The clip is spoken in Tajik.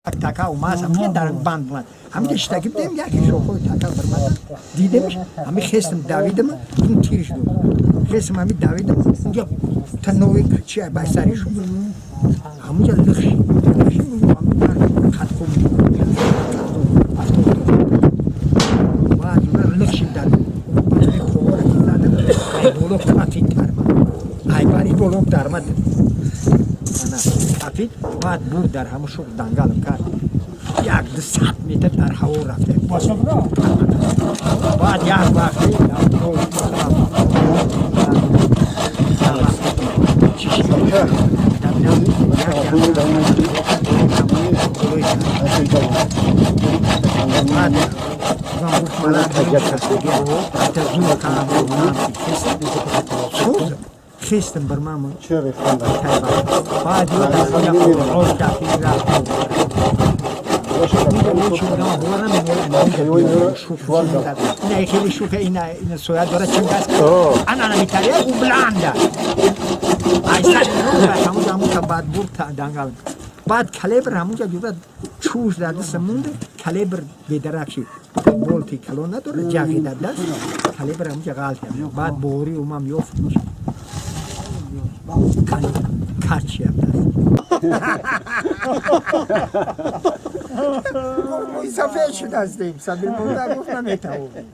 Така омад, ҳамин дар банд бумад, ҳамин шитаги будем, яке шохои така бармад, дидемш, ҳами хестам, давидам, ин тирш буд, хестам, ҳами давидам, унҷа та нови чи ба сари шуд, ҳамунҷа лихши лихши, қадқум афтод, баъд лихши дар қовора ки задам, ай боло кафид дармад, ай бари боло дармад, ана кафид, баъд бурд, дар ҳамун шух дангалам кард, 1-200 метр дар ҳаво рафта, баъд як вақте хестам бар ман, баъд не, хеле шука, ина соя дора, чингас, ана намитария, у бланда айсар ҳамун ҳамун, баъд бурд, дангал, баъд калебр ҳамунҷа ҷуда чӯш дар даста монда, калебр бедарак шид, болти калон надора, ҷағи дар даст, калебр ҳамунҷа ғалт, баъд бори умам ёфт, карчиям даст сафед шудастем, сабир гуфт наметавонем.